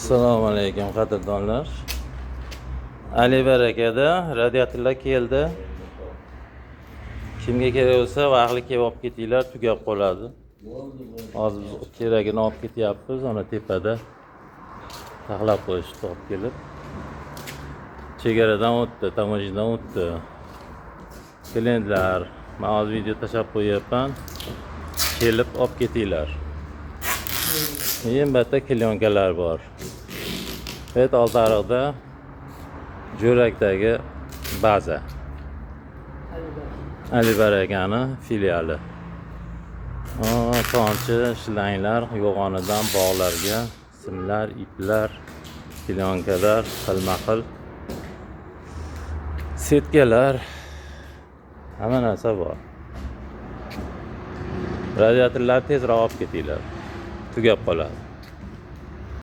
Assalomu alaykum, qadrdonlar. Ali barakada radiatorlar keldi. Kimga kerak bo'lsa, vaqtli kelib olib ketinglar, tugab qoladi. Hozir biz keragini olib ketyapmiz, ana tepada taxlab qo'yishdi olib kelib. Chegaradan o'tdi, таможня dan o'tdi. Klientlar, men hozir video tashlab qo'yyapman. Kelib olib ketinglar. Albatta klyonkalar bor. Bet Oltiariqda Jo'rakdagi baza. Ali Barakani filiali. Tomchi shlanglar yo'g'onidan bog'larga simlar, iplar, klyonkalar, xilma-xil setkalar, hamma narsa bor. Radiatorlar tezroq olib ketinglar. Tugab qoladi.